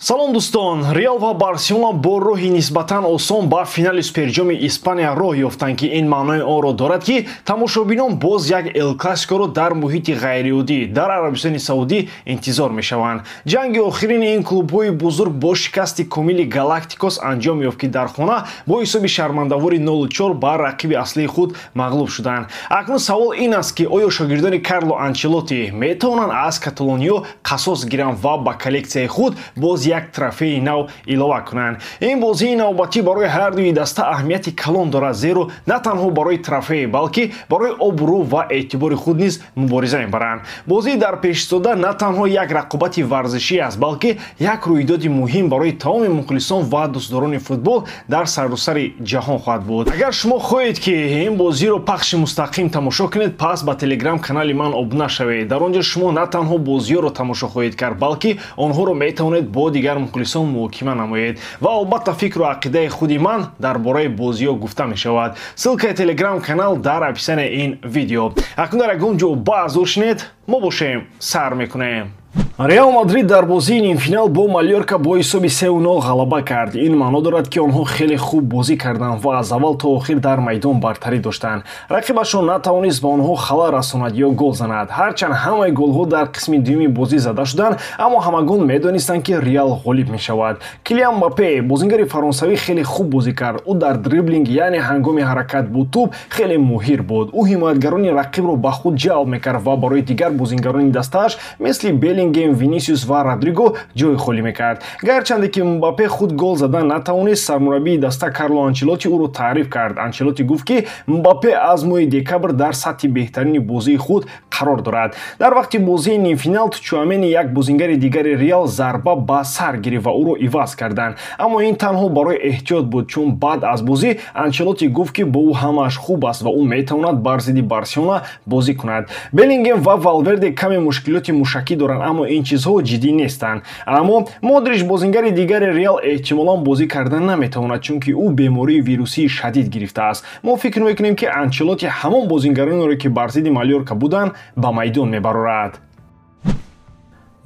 Салом, дӯстон! Реал ва Барселона бо роҳи нисбатан осон ба финали Суперҷоми Испания роҳ ёфтанд, ки ин маънои онро дорад, ки тамошобинон боз як Эл Классикоро дар муҳити ғайриоддӣ дар Арабистони Саудӣ интизор мешаванд. Ҷанги охирини ин клубҳои бузург бо шикасти комили Галактикос анҷом ёфт, ки дар хона бо ҳисоби шармандавори 04 ба рақиби аслии худ мағлуб шуданд. Акнун савол ин аст, ки оё шогирдони Карло Анчелотти метавонанд аз каталониё қасос гиранд ва ба коллексияи худ боз як трофеи нав илова кунанд? Ин бозии навбатӣ барои ҳар дуи даста аҳамияти калон дорад, зеро на танҳо барои трофей, балки барои обрӯ ва эътибори худ низ мубориза мебаранд. Бозии дар пешистода на танҳо як рақобати варзишӣ аст, балки як рӯйдоди муҳим барои тамоми мухлисон ва дӯстдорони футбол дар саросари ҷаҳон хоҳад буд. Агар шумо хоҳед, ки ин бозиро пахши мустақим тамошо кунед, пас ба Телеграм канали ман обуна шавед. Дар он ҷо шумо на танҳо бозиҳоро тамошо хоҳед кард, балки онҳоро метавонед бо дигар мухлисон муҳокима намоед ва албатта фикру ақидаи худи ман дар бораи бозиҳо гуфта мешавад. Ссылкаи Телеграм канал дар описанияи ин видео. Акнун дар ягон ҷо баъзур шинед, мо бошем, сар мекунем. Реал Мадрид дар бозии нимфинал бо Малёрка бо ҳисоби 3-0 ғалаба кард. Ин маъно дорад, ки онҳо хеле хуб бозӣ карданд ва аз аввал то охир дар майдон бартарӣ доштанд. Рақибашон натавонист ба онҳо халал расонад ё гол занад. Ҳарчанд ҳамаи голҳо дар қисми дуюми бозӣ зада шуданд, аммо ҳамагон медонистанд, ки Реал ғолиб мешавад. Килиан Мбаппе, бозингари фаронсавӣ, хеле хуб бозӣ кард. Ӯ дар дриблинг, яъне ҳангоми ҳаракат бо тӯб, хеле моҳир буд. Ӯ ҳимоятгарони рақибро ба худ ҷалб мекард ва барои дигар бозингарони дастааш, мисли Беллингем, Винисиус ва Родриго, ҷой холӣ мекард. Гарчанде ки Мбаппе худ гол задан натавонист, сармураббии даста Карло Анчелотти ӯро таъриф кард. Анчелотти гуфт, ки Мбаппе аз моҳи декабр дар сатҳи беҳтарини бозии худ қарор дорад. Дар вақти бозии нимфинал Чуамени, як бозингари дигари Реал, зарба ба сар гирифт ва ӯро иваз карданд, аммо ин танҳо барои эҳтиёт буд, чун баъд аз бозӣ Анчелотти гуфт, ки бо ӯ ҳамааш хуб аст ва ӯ метавонад бар зидди Барселона бозӣ кунад. Беллингем ва Валверде каме мушкилоти мушакӣ доранд, аммо ин чизҳо ҷиддӣ нестанд. Аммо Модрич, бозингари дигари Реал, эҳтимолан бозӣ карда наметавонад, чунки ӯ бемории вирусии шадид гирифтааст. Мо фикр мекунем, ки Анчелотти ҳамон бозингаронеро, ки бар зидди Малёрка буданд, ба майдон мебарорад.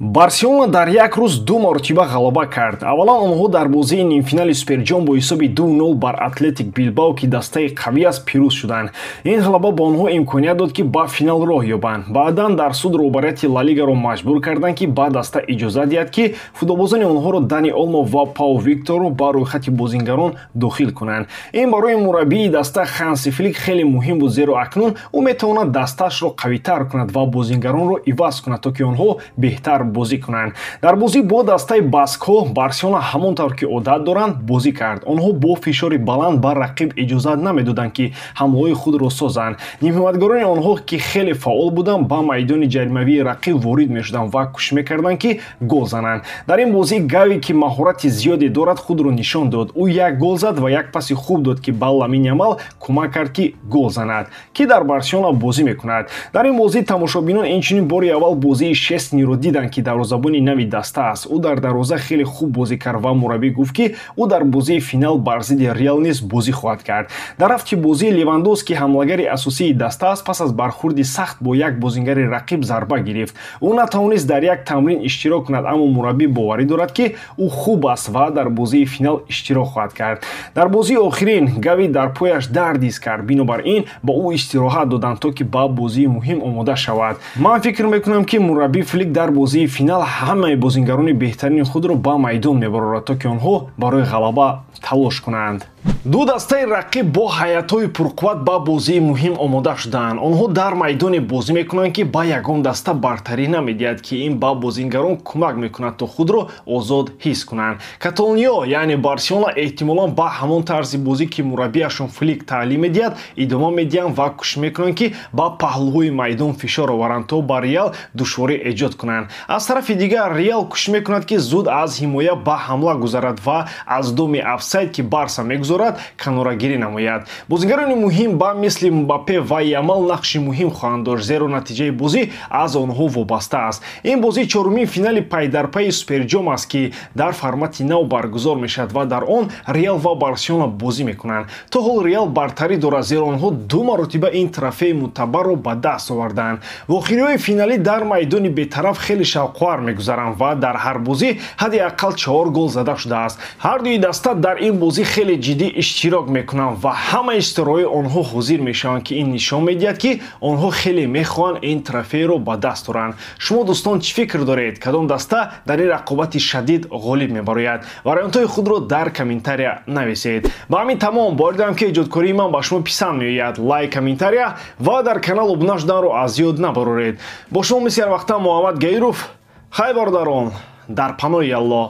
Барселона дар як рӯз ду маротиба ғалаба кард. Аввалан, онҳо дар бозии нимфинали Суперҷом бо ҳисоби 2-0 бар Атлетик Билбао, ки дастаи қавӣ аст, пирӯз шуданд. Ин ғалаба ба онҳо имконият дод, ки ба финал роҳ ёбанд. Баъдан дар суд роҳбарияти Ла Лигаро маҷбур карданд, ки ба даста иҷозат диҳад, ки футболбозони онҳоро, Дани Олмо ва Пау Викторро, ба рӯйхати бозингарон дохил кунанд. Ин барои мураббии даста Ханси Флик хеле муҳим буд, зеро акнун ӯ метавонад дастаашро қавитар кунад ва бозингаронро иваз кунад, то ки онҳо беҳтар бозӣ кунанд. Дар бозӣ бо дастаи баскҳо Барселона ҳамон тавр, ки одат доранд, бозӣ кард. Онҳо бо фишори баланд ба рақиб иҷозат намедоданд, ки ҳамлаҳои худро созанд. Нимҳимоятгарони онҳо, ки хеле фаъол буданд, ба майдони ҷаримавии рақиб ворид мешуданд ва кӯшиш мекарданд, ки гол зананд. Дар ин бозӣ Гави, ки маҳорати зиёде дорад, худро нишон дод. Ӯ як гол зад ва як паси хуб дод, ки ба Ламин Ямал кӯмак кард, ки гол занад, ки дар Барселона бозӣ мекунад. Дар ин бозӣ тамошобинон инчунин бори аввал бозии Шестниро диданд, ки дарвозабони нави даста аст. Ӯ дар дарвоза хеле хуб бозӣ кард ва мураббӣ гуфт, ки ӯ дар бозии финал бар зидди Реал низ бозӣ хоҳад кард. Дар рафти бозӣ Левандовский, ҳамлагари асосии даста аст, пас аз бархӯрди сахт бо як бозингари рақиб зарба гирифт. Ӯ натавонист дар як тамрин иштирок кунад, аммо мураббӣ боварӣ дорад, ки ӯ хуб аст ва дар бозии финал иштирок хоҳад кард. Дар бозии охирин Гави дар пояш дард ҳис кард, бинобар ин ба ӯ истироҳат доданд, то ки ба бозии муҳим омода шавад. Ман фикр мекунам, ки мураббӣ Флик дар бозии финал ҳамаи бозингарони беҳтарини худро ба майдон мебарорад, то ки онҳо барои ғалаба талош кунанд. Ду дастаи рақиб бо ҳайатҳои пурқувват ба бозии муҳим омода шуданд. Онҳо дар майдоне бозӣ мекунанд, ки ба ягон даста бартарӣ намедиҳад, ки ин ба бозингарон кӯмак мекунад, то худро озод ҳис кунанд. Каталониё, яъне Барселона, эҳтимолан ба ҳамон тарзи бозӣ, ки мураббиашон Флик таълим медиҳад, идома медиҳанд ва кӯшиш мекунанд, ки ба паҳлӯҳои майдон фишор оваранд, то ба Реал душворӣ эҷод кунанд. Аз тарафи дигар, Реал кӯшиш мекунад, ки зуд аз ҳимоя ба ҳамла гузарад ва аз доми офсайд, ки Барса мегузорад. Канорагирӣ намояд. Бозигарони муҳим ба мисли Мбаппе ва Ямал нақши муҳим хоҳанд дошт, зеро натиҷаи бозӣ аз онҳо вобаста аст. Ин бозӣ чорумин финали пайдарпайи Суперҷом аст, ки дар формати нав баргузор мешавад ва дар он Реал ва Барселона бозӣ мекунанд. То ҳол Реал бартарӣ дорад, зеро онҳо ду маротиба ин трофеи мӯътабарро ба даст оварданд. Вохӯриҳои финалӣ дар майдони бетараф хеле шавқовар мегузаранд ва дар ҳар бозӣ ҳадди ақал 4 гол зада шудааст. Ҳар дуи даста дар ин бозӣ хеле ҷиддӣ иштирок мекунанд ва ҳамаи ситораҳои онҳо ҳозир мешаванд, ки ин нишон медиҳад, ки онҳо хеле мехоҳанд ин трофейро ба даст оранд. Шумо, дӯстон, чӣ фикр доред? Кадом даста дар ин рақобати шадид ғолиб мебарояд? Вариантҳои худро дар комментария нависед. Ба ҳамин тамом. Бовар дорам, ки эҷодкории ман ба шумо писанд меояд. Лайк, комментария ва дар канал обуна шуданро аз ёд набароред. Бо шумо мисли ҳар вақта Муҳаммад Гаиров. Хай, бародарон, дар паноҳи Аллоҳ.